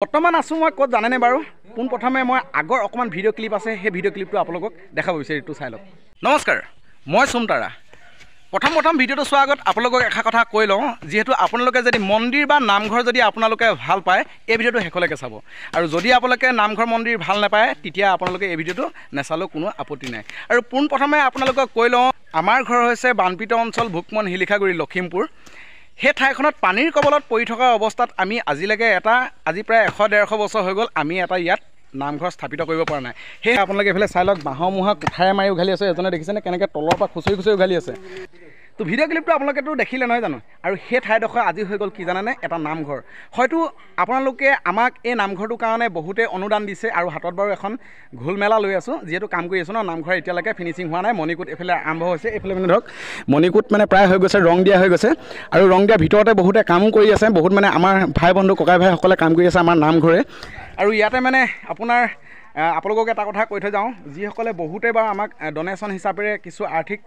বৰ্তমান আছোঁ মই ক'ত জানেনে বাৰু? পোনপ্ৰথমে মই আগৰ অকণমান ভিডিঅ' ক্লিপ আছে, সেই ভিডিঅ' ক্লিপটো আপোনালোকক দেখাব বিচাৰিছোঁ, চাই লওক। নমস্কাৰ, মই চুমতাৰা। প্ৰথম প্ৰথম ভিডিঅ'টো চোৱাৰ আগত আপোনালোকক এষাৰ কথা কৈ লওঁ, যিহেতু আপোনালোকে যদি মন্দিৰ বা নামঘৰ যদি আপোনালোকে ভাল পায়, এই ভিডিঅ'টো শেষলৈকে চাব। আৰু যদি আপোনালোকে নামঘৰ মন্দিৰ ভাল নাপায়, তেতিয়া আপোনালোকে এই ভিডিঅ'টো নেচালেও কোনো আপত্তি নাই। আৰু পোনপ্ৰথমে আপোনালোকক কৈ লওঁ, আমাৰ ঘৰ হৈছে বানপীড়িত অঞ্চল ভোকমন শিলিখাগুৰি লখিমপুৰ। সেই ঠাইখনত পানীৰ কবলত পৰি থকা অৱস্থাত আমি আজিলৈকে এটা, আজি প্ৰায় 100-150 বছৰ হৈ গ'ল, আমি এটা ইয়াত নামঘৰ স্থাপিত কৰিব পৰা নাই। সেয়ে আপোনালোকে এইফালে চাই লওক, বাঁহৰ মুঢ়া কোঠাৰে মাৰি উঘালি আছে। এজনে দেখিছেনে কেনেকৈ তলৰ পৰা খুচৰি খুচৰি উঘালি আছে। তো ভিডিঅ' ক্লিপটো আপোনালোকেতো দেখিলে নহয় জানো? আৰু সেই ঠাইডোখৰ আজি হৈ গ'ল কি জানেনে, এটা নামঘৰ। হয়তো আপোনালোকে আমাক এই নামঘৰটোৰ কাৰণে বহুতে অনুদান দিছে। আৰু হাতত বাৰু এখন ঘোল মেলা লৈ আছোঁ, যিহেতু কাম কৰি আছোঁ ন। নামঘৰ এতিয়ালৈকে ফিনিচিং হোৱা নাই, মণিকূট এইফালে আৰম্ভ হৈছে। এইফালে মানে ধৰক মণিকূট মানে প্ৰায় হৈ গৈছে, ৰং দিয়া হৈ গৈছে। আৰু ৰং দিয়াৰ ভিতৰতে বহুতে কামো কৰি আছে, বহুত মানে আমাৰ ভাই বন্ধু ককাই ভাইসকলে কাম কৰি আছে আমাৰ নামঘৰে। আৰু ইয়াতে মানে আপোনাৰ আপোনালোকক এটা কথা কৈ থৈ যাওঁ, যিসকলে বহুতে বাৰু আমাক ডনেশ্যন হিচাপেৰে কিছু আৰ্থিক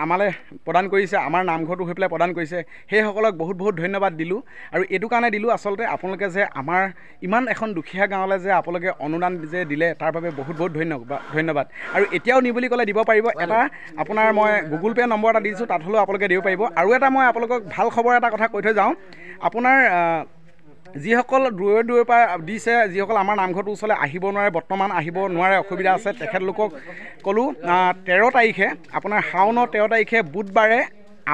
আমালৈ প্ৰদান কৰিছে, আমাৰ নামঘৰটো হৈ পেলাই প্ৰদান কৰিছে, সেইসকলক বহুত বহুত ধন্যবাদ দিলোঁ। আৰু এইটো কাৰণে দিলোঁ, আচলতে আপোনালোকে যে আমাৰ ইমান এখন দুখীয়া গাঁৱলৈ যে আপোনালোকে অনুদান যে দিলে, তাৰ বাবে বহুত বহুত ধন্যবাদ। আৰু এতিয়াও নিওঁ বুলি ক'লে দিব পাৰিব। এটা আপোনাৰ মই গুগল পে' নম্বৰ এটা দিছোঁ, তাত হ'লেও আপোনালোকে দিব পাৰিব। আৰু এটা মই আপোনালোকক ভাল খবৰ এটা কথা কৈ থৈ যাওঁ, আপোনাৰ যিসকল দূৰে দূৰৰ পৰা দিছে, যিসকল আমাৰ নামঘৰটোৰ ওচৰলৈ আহিব নোৱাৰে, বৰ্তমান আহিব নোৱাৰে, অসুবিধা আছে, তেখেতলোকক ক'লোঁ 13 তাৰিখে আপোনাৰ শাওনৰ 13 তাৰিখে বুধবাৰে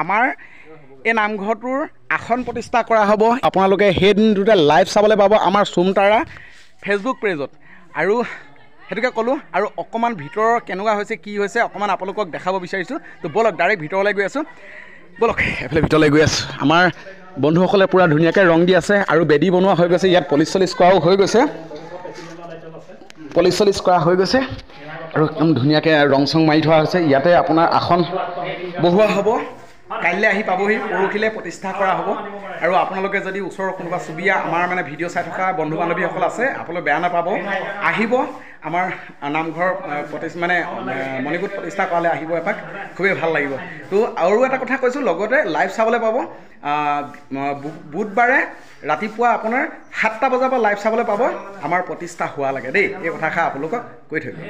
আমাৰ এই নামঘৰটোৰ আসন প্ৰতিষ্ঠা কৰা হ'ব। আপোনালোকে সেই দিনটোতে লাইভ চাবলৈ পাব আমাৰ চুমতাৰা ফেচবুক পেজত। আৰু সেইটোকে ক'লোঁ। আৰু অকণমান ভিতৰৰ কেনেকুৱা হৈছে কি হৈছে অকণমান আপোনালোকক দেখাব বিচাৰিছোঁ। তো ব'লক ডাইৰেক্ট ভিতৰলৈ গৈ আছোঁ, ব'লক এইফালে ভিতৰলৈ গৈ আছোঁ। আমাৰ বন্ধুসকলে পূৰা ধুনীয়াকৈ ৰং দি আছে আৰু বেদী বনোৱা হৈ গৈছে, ইয়াত পলিচ চলিচ কৰাও হৈ গৈছে, পলিচ চলিচ কৰা হৈ গৈছে আৰু একদম ধুনীয়াকৈ ৰং চং মাৰি থোৱা হৈছে। ইয়াতে আপোনাৰ আসন বহোৱা হ'ব, কাইলৈ আহি পাবহি, পৰহিলৈ প্ৰতিষ্ঠা কৰা হ'ব। আৰু আপোনালোকে যদি ওচৰৰ কোনোবা চুবুৰীয়া আমাৰ মানে ভিডিঅ' চাই থকা বন্ধু বান্ধৱীসকল আছে, আপোনালোকে বেয়া নাপাব, আহিব আমাৰ নামঘৰ মানে মণিকূট প্ৰতিষ্ঠা কৰালৈ আহিব এপাক, খুবেই ভাল লাগিব। তো আৰু এটা কথা কৈছোঁ, লগতে লাইভ চাবলৈ পাব বুধবাৰে ৰাতিপুৱা আপোনাৰ 7টা বজাৰ পৰা লাইভ চাবলৈ পাব আমাৰ প্ৰতিষ্ঠা হোৱা লাগে দেই। এই কথাষাৰ আপোনালোকক কৈ থৈ গ'লোঁ।